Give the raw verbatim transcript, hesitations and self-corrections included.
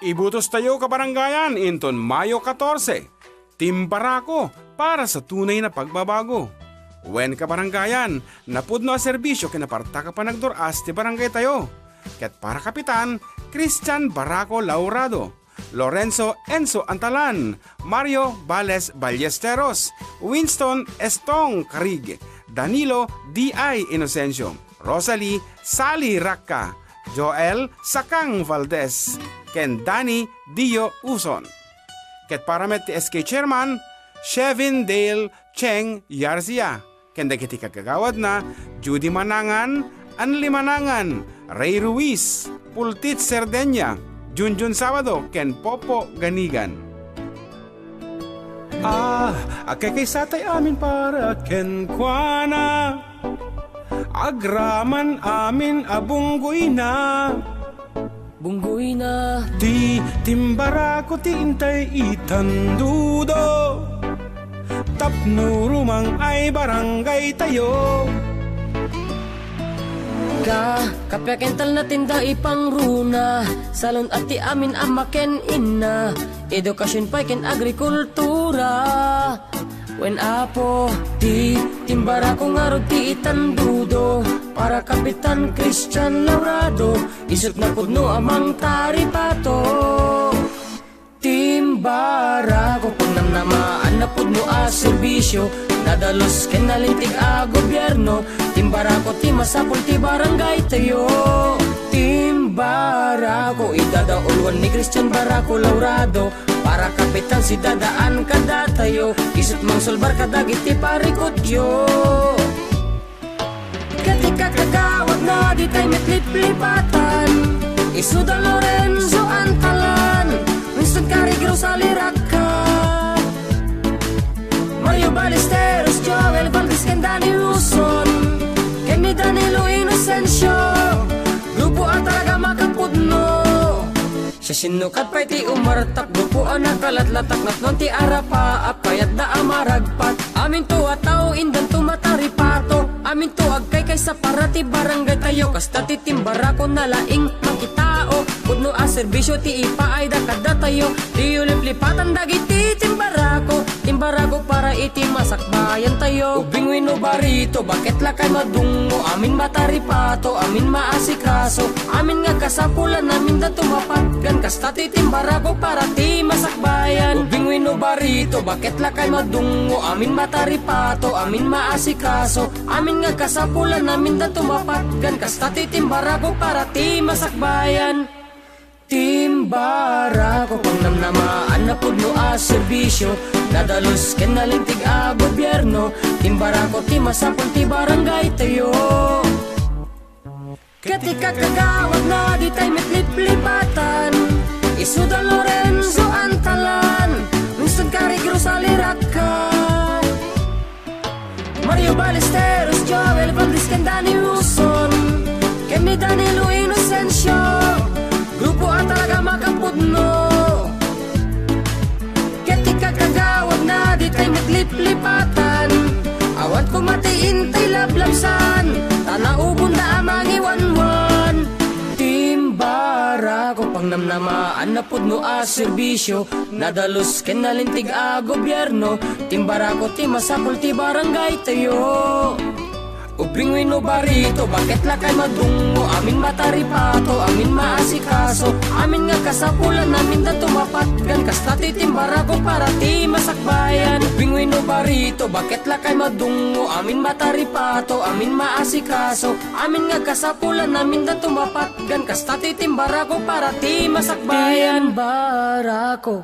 Ibutostayo, kabarangayan, inton Mayo katorse, Team Barako para sa tunay na pagbabago. Wen, kabarangayan, napudno a serbisio ken apartak a panagdur-as ti barangaytayo. Ket para kapitan, Christian Barako Laurado, Lorenzo Enzo Antalan, Mario Bales Ballesteros, Winston Estong Carig, Danilo D I Inocencio, Rosalie Sally Racca, Joel Sakang Valdez, ken Danny Dio Uson. Ket para met ti S K chairman, Chevin Dale Cheng Yarcia, ken dagiti kagagawadna, Judy Manangan, Anli Manangan, Ray Ruiz, Pultit Serdenia, Junjun Sabado, ken Popo Ganigan. Ah, agkaykaysatay amin para kenkuana. Agraman amin a bunggoyna. Bunggoyna. Ti Team Barako ti intay itandudo. Tapno rumang ay barangaytayo. Ka, kape ken talna tinda ipangruna. Salun-at ti amin ama ken inna. Edukasion pay ken agrikultura. Wen, Apo, ti Team Barako ngarud ti itandudo. Para Kapitan Christian Laurado, isut' napudno a mangtaripato. Team Barako, pangnamnamaan napudno a serbisio, nadalus ken nalintig a gobierno. Team Barako ti masapul ti barangaytayo. Team Barako, idadaulwan ni Christian Barako Laurado. Para kapitan si dadaan kadatayo, isut' mangsulbar kadagiti parikutyo. Ket ti kagagawadna ditay met liplipatan, isu da Lorenzo Antalan, Winston Carig, Rosalie Racca, Mario Ballesteros, Joel Valdez, ken Danny Uson, ken ni Danilo Inocencio, grupo a talaga makapudno. Siasino ket pay ti umartak, grupo a nakalatlatak, napnuan ti arapa a payatda a maragpat. Aminto a tao, indanto mataripato. Aminto agkaykaysa para ti barangaytayo. Kasta ti Team Barako, nalaing makitao. Pudno a serbisio ti ipaayda kadatayo. Diyo liplipatan dagiti Team Barako. Team Barako para iti masakbayantayo. Ubing wenno barito, baket lakay madungngo, amin mataripato, amin maasikaso, amin nga kasapulan, amindanto mapatgan, kasta ti Team Barako para ti masakbayan. Ubing wenno barito, baket lakay madungngo, amin mataripato, amin maasikaso, amin nga kasapulan, amindanto mapatgan, kasta ti Team Barako para ti masakbayan. Team Barako, pangnamnamaan napudno a serbisyo, nadalus ken nalintig a gobierno. Team Barako ti masapul ti barangaytayo. Ket ti kagagawadna ditay met liplipatan, isu da Lorenzo Antalan, Winston Carig, Rosalie Racca, Mario Ballesteros, Joel Valdez, ken Danny Uson, ken ni Danilo Inocencio, grupo a talaga makapudno. Ket ti kagagawadna ditay met liplipatan, awan koma ti intay lablabsan, ta naubonda a mangiwanwan. Team Barako, pangnamnamaan napudno a serbisyo, nadalus ken nalintig a gobierno. Team Barako ti masapul ti barangaytayo. Ubing wenno barito, baket lakay madungngo, amin mataripato, amin maasikaso, amin nga kasapulan, amindanto mapatgan, kasta ti Team Barako para ti masakbayan. Ubing wenno barito, baket lakay madungngo, amin mataripato, amin maasikaso, amin nga kasapulan, amindanto mapatgan, kasta ti Team Barako para ti masakbayan. Team Barako.